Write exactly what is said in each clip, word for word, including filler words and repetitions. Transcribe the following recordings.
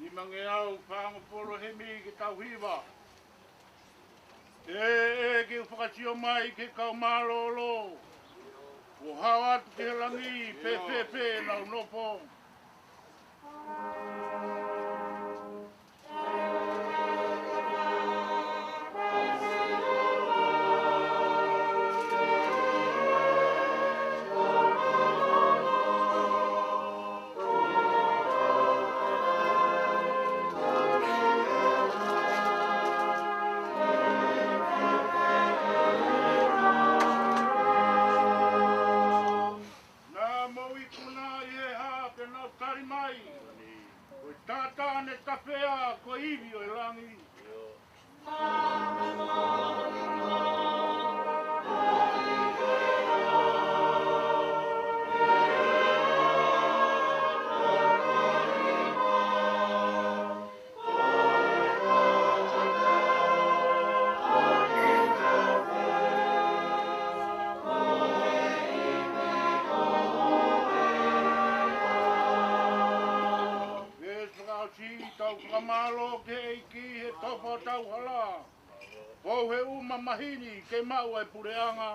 Nimangeau fāngofulu, himi ke tau hiva. ʻE, ʻEiki, ke u fakasio mai ki he kau mālōlō, ʻo hao atu ki he langi, pē, pē, pē nau nofo. Naʻa mou ikuna ʻi he hā pea nau tali mai, ko e tātane tafea, ko e ivi ʻo e langi. Veesi fakaʻosi, tau fakamālō ki he ʻEiki he tofa ʻo hotau hala. Pou he ʻū mamahi ni ke maʻu ʻa e puleʻanga.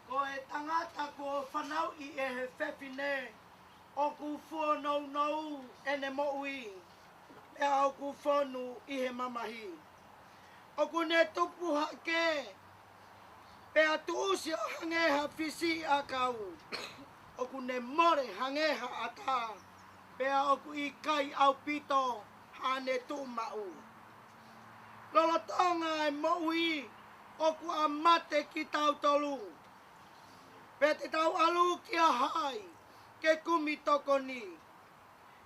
Ko e tangata kuo fanauʻi ʻe he fefine, ʻoku fuonounou ʻene moʻui, pea ʻoku fonu ʻi he mamahi. ʻOku ne tupu hake, pea tuʻusi ʻo hangē ha fisiʻiʻakau. ʻOku ne mole hangē ha ʻata, pea ʻoku ʻikai ʻaupito haʻane tuʻumaʻu. Lolotonga e moʻui, ʻoku ʻa mate kitautolu. Pea te tau ʻalu kia hai ke kumi tokoni?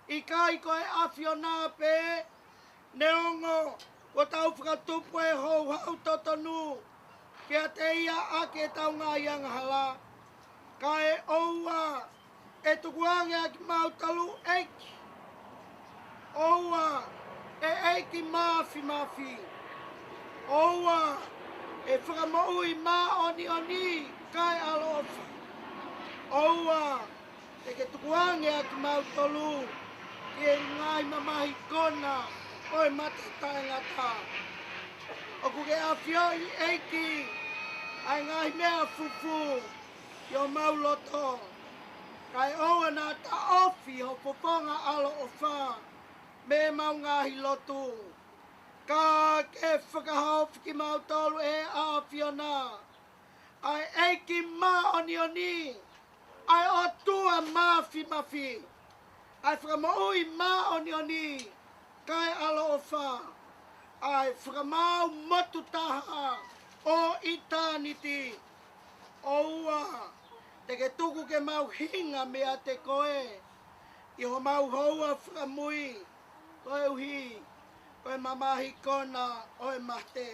ʻIkai ko e ʻAfiona pē, neongo kuo tau fakatupu e houhau totonu kiate ia ʻaki ʻetau ngaahi angahala, kae ʻoua ʻe tukuange ʻa kimautolu ʻEiki. ʻOua ʻe ʻEiki Māfimafi. ʻOua ʻe Fakamoʻui Māʻoniʻoni kae ʻaloʻofa. ʻOua te ke tukuange ʻa kimautolu ki he ngaahi mamahi kona ʻo e mate taʻengata. ʻOku ke ʻafioʻi ʻEiki ʻa e ngaahi meʻa fufū ʻi homau loto. Kae ʻoua naʻa taʻofi ho fofonga ʻaloʻofa mei heʻemau ngaahi lotu. Ka ke fakahaofi kimautolu ʻe he ʻAfiona, ʻa e ʻEiki Māʻoniʻoni, ʻa e ʻOtua Māfimafi, ʻa e Fakamoʻui Māʻoniʻoni kae ʻaloʻofa, ʻa e Fakamaau motu taha ʻo ʻitāniti. ʻOua te ke tuku ke mau hinga meiate koe ʻi homau houa fakamui, koeʻuhi ko e mamahi kona ʻo e mate.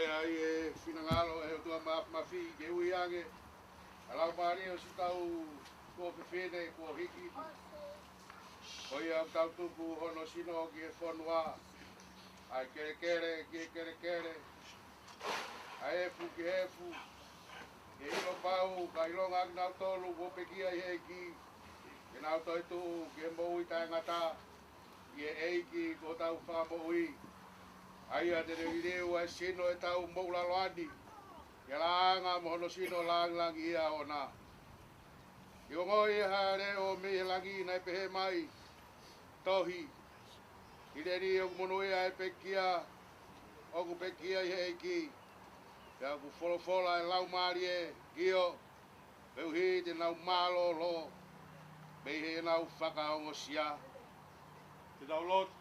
ʻE ʻi ai e finangalo ʻe he ʻOtua Māfimafi ke ui ange ʻa e laumālie ʻo siʻetau tuofefine kuo hiki. Ko ia ʻoku tau tuku hono sino ki he fonua, ʻa e kelekele ki he kelekele, ʻa e efu ki he efu, ke ʻilo pau ka ʻilonga kinautolu kuo pekia ʻi he ʻEiki, ke nau toetuʻu ki he moʻui taʻengata ʻi he ʻEiki ko hotau Fakamoʻui. ʻA ia te ne liliu ʻa e sino ʻetau moʻulaloa ni ʻi he laʻā mo hono sino lāngilangiʻia ʻoʻona. ʻI he ongoʻi ʻa e leʻo mei he langi naʻe pehē mai, Tohi, hili eni ʻoku monūʻia ʻa e pekia ʻoku pekia ʻi he ʻEiki, pea ʻoku folofola ʻa e Laumālie, ʻio, koeʻuhi te nau mālōlō mei heʻenau fakaongosia. Ke tau lotu.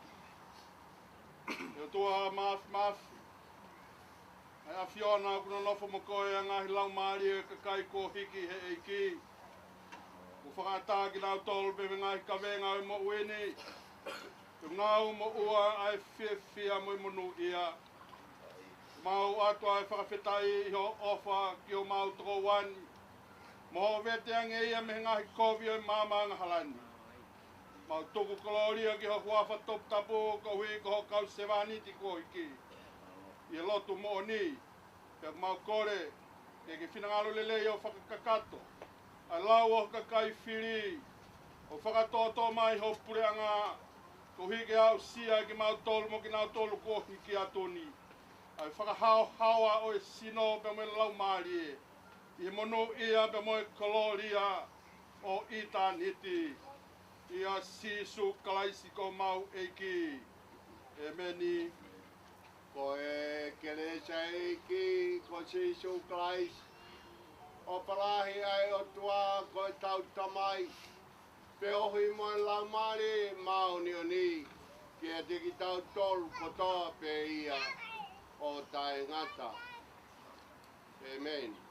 ʻE ʻOtua Māfimafi, ʻa e ʻAfiona, ʻoku nonofo mo koe ʻa e ngaahi laumālie ʻo e kakai kuo hiki ʻi he ʻEiki. Kuo fakaʻatā kinautolu pē mei he ngaahi kavenga ʻo e moʻui ni, ʻo ngāue moʻua ʻa e fiefia mo e monūʻia. Mau ʻoatu ʻa e fakafetaʻi ʻi hoʻo ʻofa ki homau tokoua ni, mo hoʻo vete ange ia mei he ngaahi kovi ʻo e maama angahala ni. Mau tuku kolōlia ki ho huafa toputapu koeʻuhi ko hoʻo kau sevāniti kuo hiki ʻi he lotu moʻoni. Pea mau kole ke ke finangalo lelei ʻo fakakakato ʻa e lau ʻo ho kakai fili, ʻo fakatōtō mai ho puleʻanga, koeʻuhi ke aʻusia kimautolu mo kinautolu kuo hiki atu ni ʻa e fakahaohaoa ʻo e sino pea mo e laumālie, ʻi he monūʻia pea mo e kolōlia ʻo ʻitāniti. ʻIa Sīsū Kalaisi ko homau ʻEiki. ʻĒmeni. Ko e kelesi ʻa e ʻEiki ko Sīsū Kalaisi, ʻofa lahi ʻa e ʻOtua ko ʻetau Tamai, feohi mo e Laumālie Māʻoniʻoni, kiate kitautolu kotoa pē ia ʻo taʻengata. ʻĒmeni.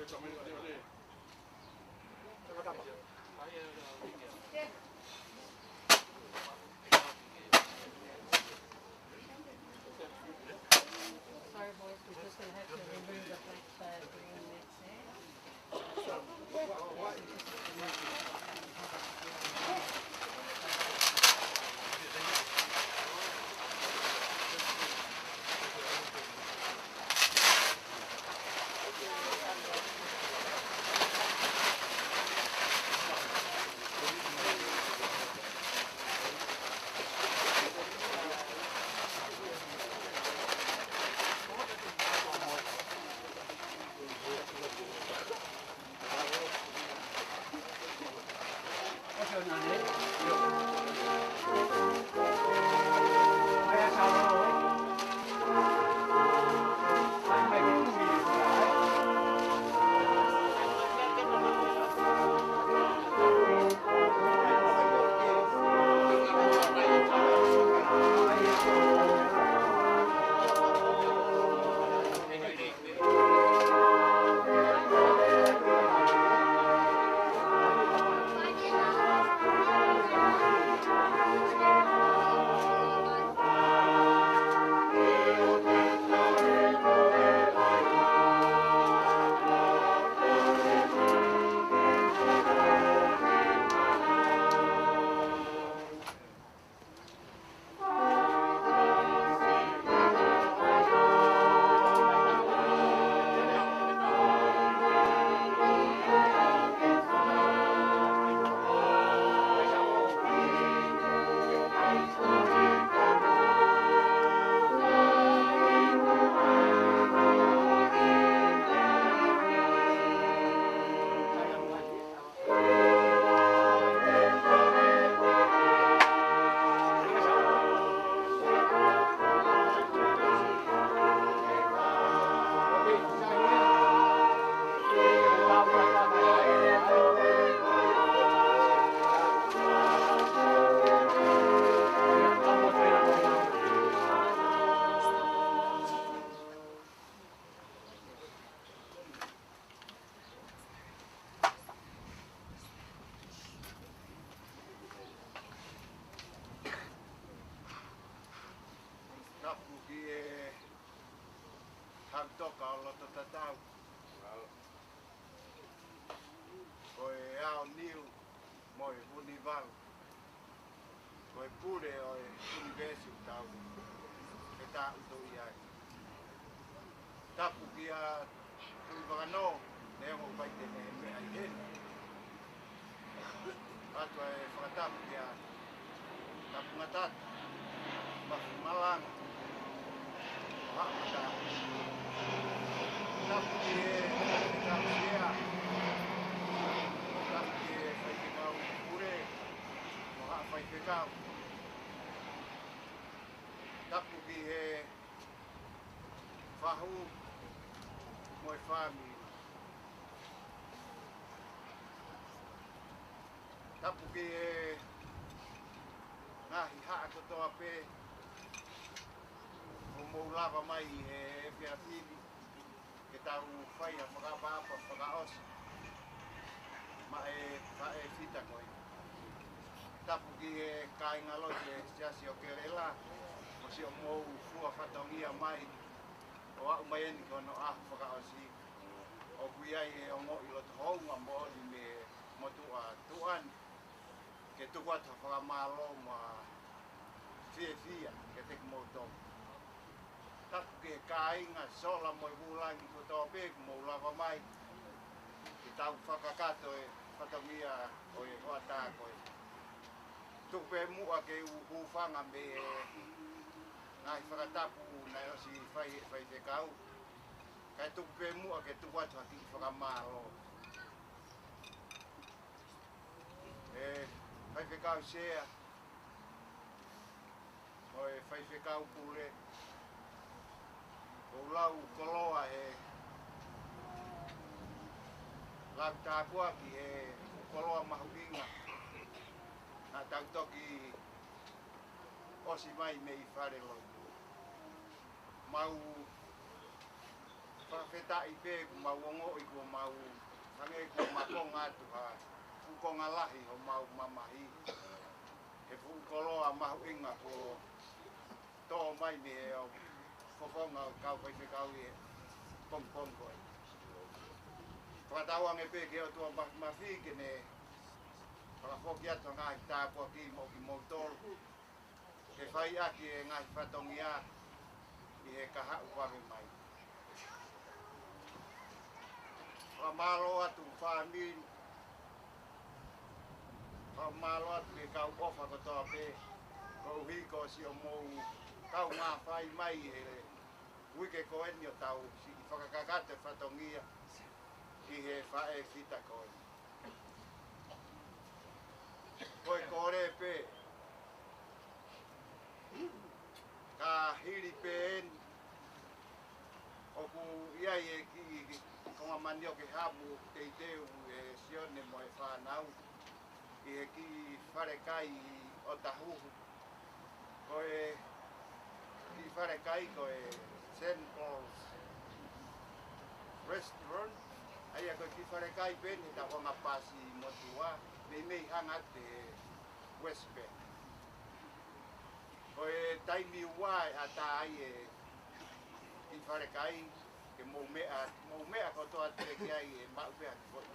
Sorry, boys, we're just gonna have to remove the black flag green mix. Tapu ki he hautoka ʻo Lototatau. Ko e Aoniu mo e Vunivalu. Ko e pule ʻo e ʻunivēsi ʻoku tau fetāʻutoʻi ai. Tapu kia Tuʻivakanō, neongo ʻoku ʻikai te ne meʻa ʻi heni. ʻOatu e fakatapu kia Tapungatata, Mafumalanga, mo Haʻamata. Tapu ki he faifekau sea. Tapu ki he faifekau pule, mo Haʻa Faifekau. Tapu ki he fahu mo e fāmili. Tapu ki he ngaahi haʻa kotoa pē ʻoku mou lava mai he efiafi ni ke tau fai ha fakaʻapaʻapa fakaʻosi maʻa e faʻē fita ko ē. Tapu ki he kāinga lotu ʻo e Siasi ʻo Kelela, ʻosi ʻo mou fua fatongia mai ʻo aʻu mai eni ki hono ʻaho fakaʻosi. ʻOku ʻi ai e ongoʻi loto hounga moʻoni mei he motuʻa tuʻa ni, ke tuku atu ha fakamālō mo e fiefia kiate kimoutolu. Tapu ki he kāinga sola mo e vūlangi kotoa pē kuo mou lava mai ke tau fakakakato e fatongia ʻo e hoʻatā ko ē. Tuku pē muʻa ke u hūfanga mei he ngaahi fakatapu naʻe ʻosi fai ʻe he faifekau, kae tuku pē muʻa ke tuku atu ha kiʻi fakamālō. ʻE faifekau sea, mo e faifekau pule, ʻoku ou lau koloa he lau tāpuaki he koloa mahuʻinga naʻa tau toki ʻosi mai mei fale lotu. Mau Fakafetaʻi pē kuo mau ongoʻi kuo mau hangē kuo makonga atu ha fuʻu konga lahi homau mamahi. He fuʻu koloa mahuʻinga kuo tō mai mei he ʻo fofonga ʻo e kau faifekau ʻi he pongipongi ko ē. Fakatauange pē ki he ʻOtua Māfimafi ke ne fakafoki atu ha ngaahi tāpuaki mo kimoutolu ke fai ʻaki e ngaahi fatongia ʻi he kahaʻu vave mai. Fakamālō atu fāmili, fakamālō atu ki he kau ʻofa kotoa pē, koeʻuhi ko siʻomou kaungā fai mai he uike ko eni ʻo tau siʻi fakakakato e fatongia ʻi he faʻē fita ko eni. Ko e kole pē, ka hili pē eni, ʻoku ʻi ai e kiʻi konga manioke hamu ʻoku teuteu ʻe Sione mo e fānau ʻi he kiʻi falekai ʻi ʻOtahuhu. Ko e kiʻi falekai ko e Saint Paul's Restaurant. ʻA ia ko e kiʻi falekai pē eni he tau hanga pasi motuʻa, meimei hanga atu he West Bank. Ko e taimi ua ʻe ʻatā ai e kiʻi falekai, ke mou meʻa, mou meʻa kotoa atu ki ai, ʻe maʻu pē ha kiʻi foʻi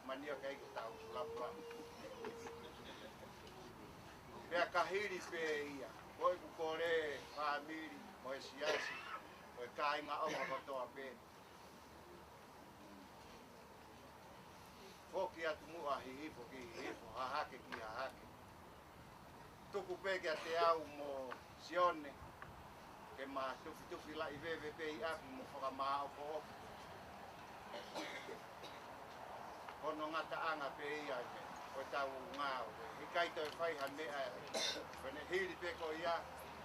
manioke ai ke tau lapulapu. Pea ka hili pē ia, ko ʻeku kole fāmili mo e siasi, mo e kāinga ʻofa kotoa pē. Foki atu muʻa Hihifo ki Hihifo, Hahake ki Hahake. Tuku pē kiate au mo Sione, ke ma tufitufi laʻi veve pē ʻi ʻapi mo fakamāʻopoʻopo. Ko hono ngataʻanga pē ia ʻo e tau ngāue. Heʻikai toe fai ha meʻa, ko ʻene hili pē ko ia,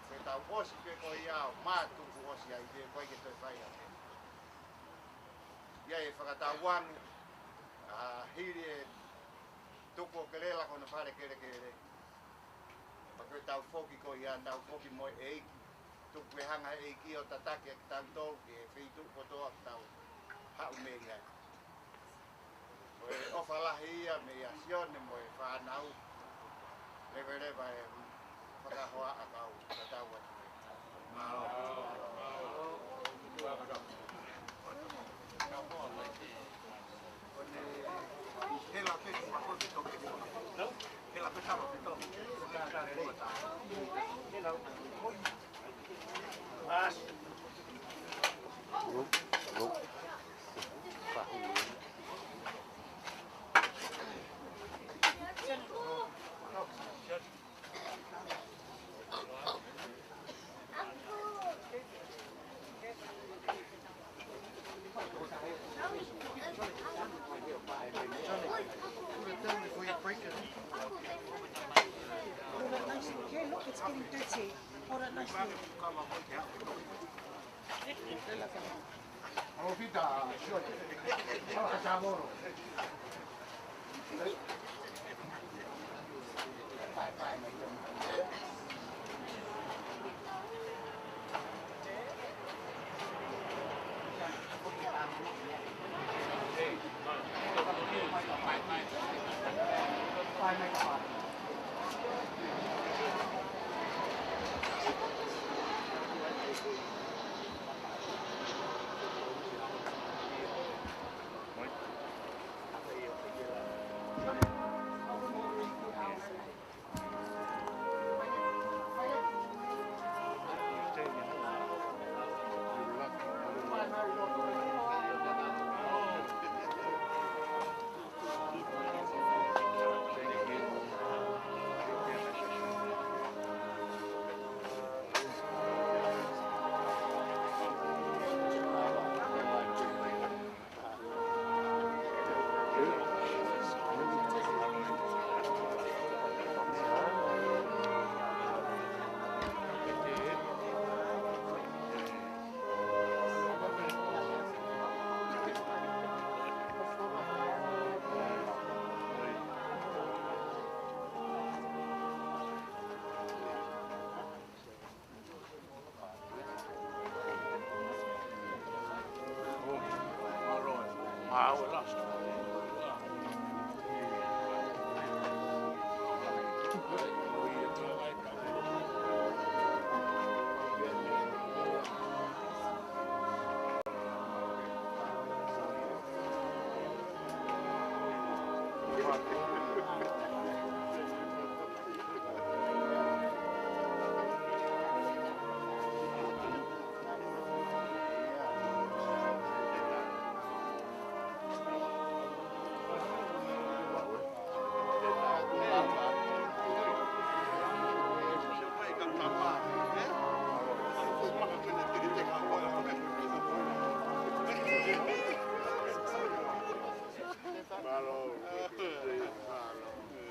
ko e tau ʻosi pē ko ia, ʻo mātuku ʻosi ai pē, ʻikai ke toe fai ha meʻa. ʻI ai e fakatauange, ʻa hili e tuku ʻo kelela ko hono fale kelekele. Pea ko e tau foki ko ia, tau foki mo e ʻEiki. Tuku ke hanga ʻe he ʻEiki ʻo tataki ʻa kitautolu ki he feituʻu kotoa ʻoku tau haʻu mei ai. Ko e ʻofa lahi ia meia Sione mo e fānau. Leveleva e fakahoa ʻa kau tatau atu. Hold it nicely. Yeah, look, it's getting dirty. Hold it nicely. Mālō. Mālō.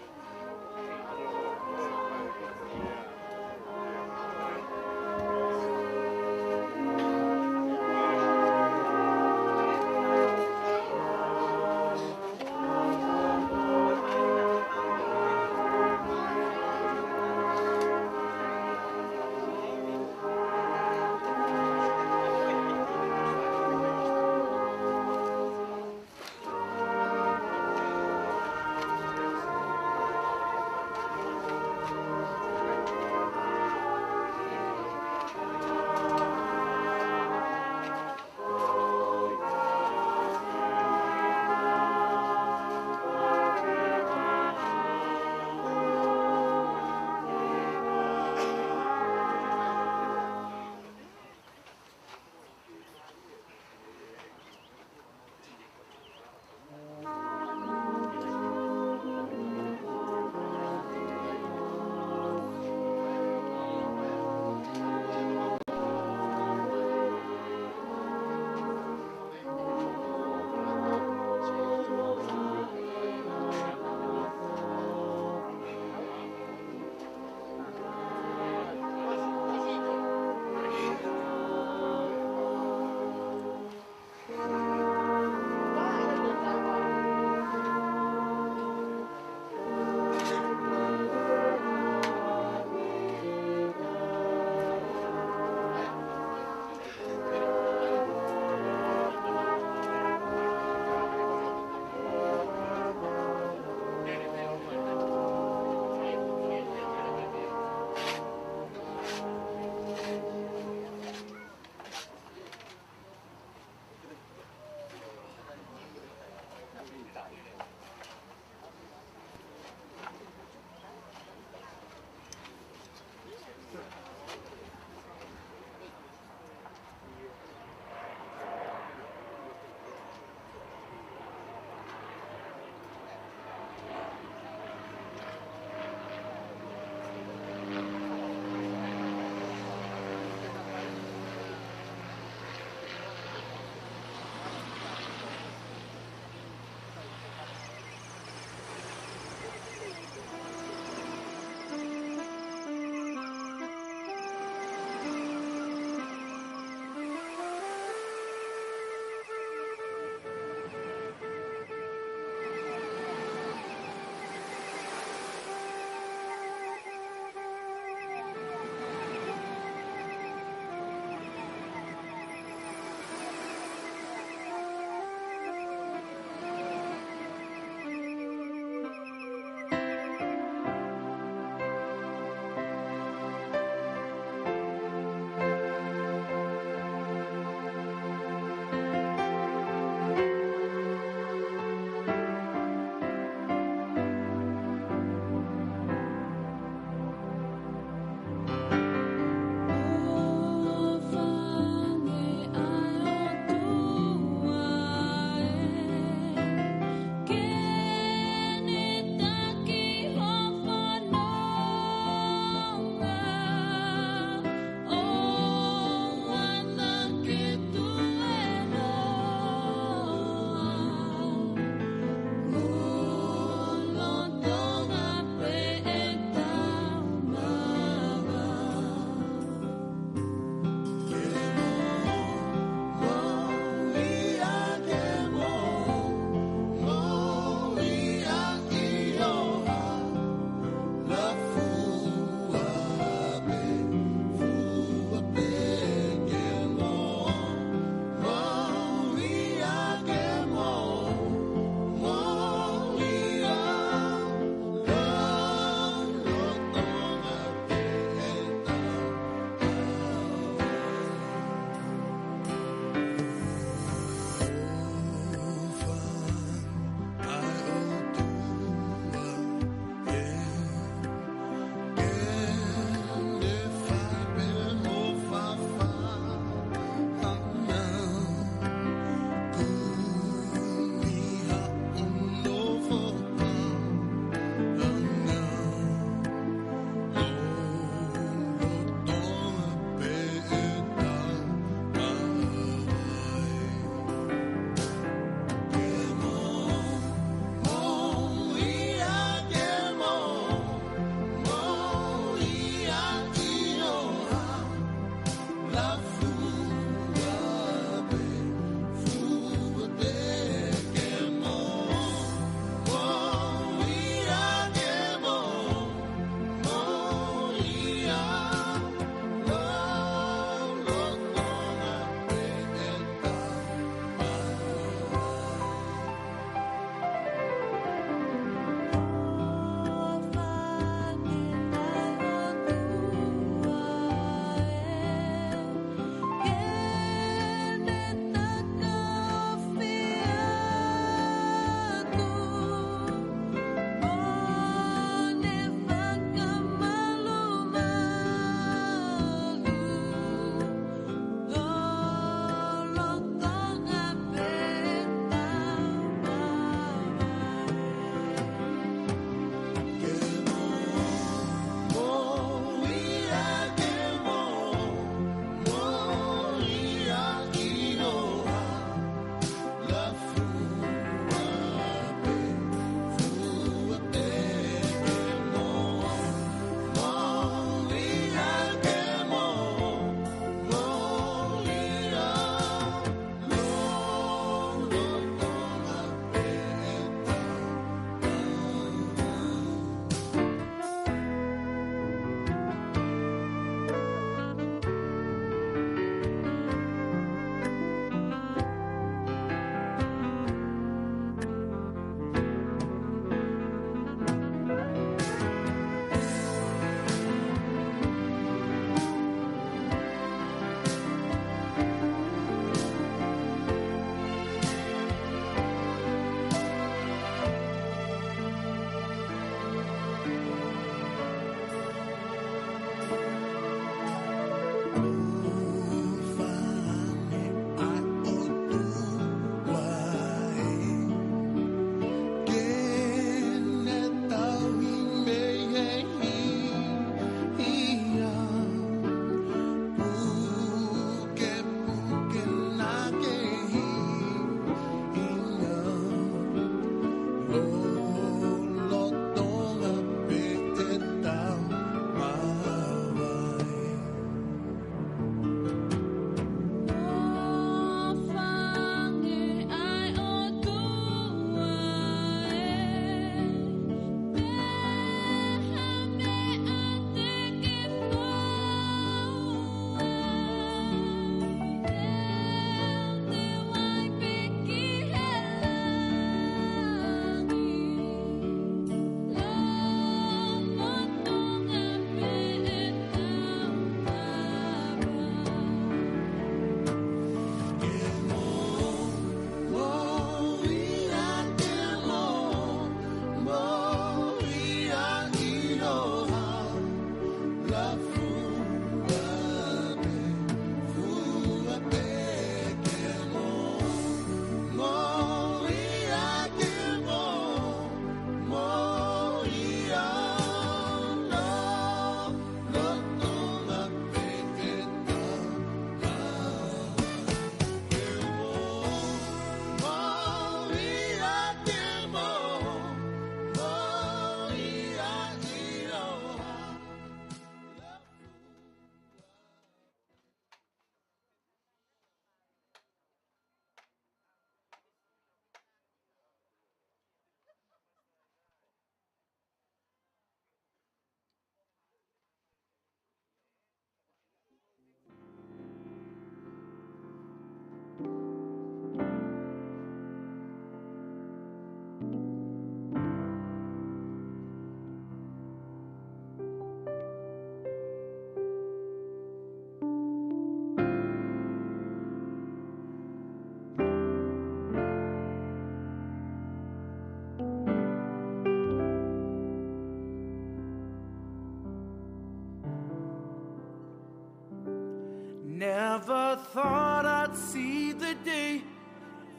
Thought I'd see the day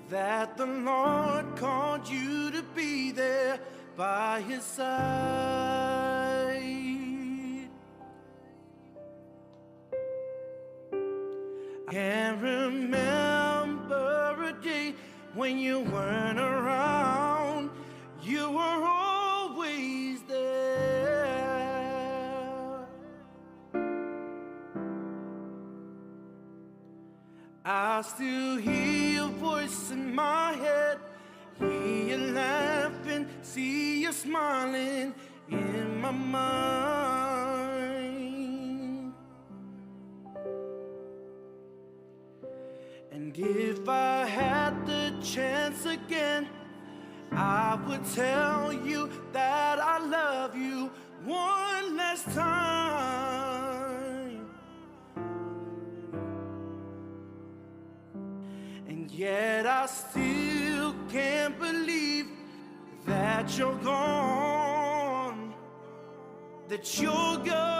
that the Lord called you to be there by his side. I can't remember a day when you weren't around. You were always there. I still hear your voice in my head, hear you laughing, see you smiling in my mind. And if I had the chance again, I would tell you that I love you one last time. And yet I still can't believe that you're gone, that you're gone.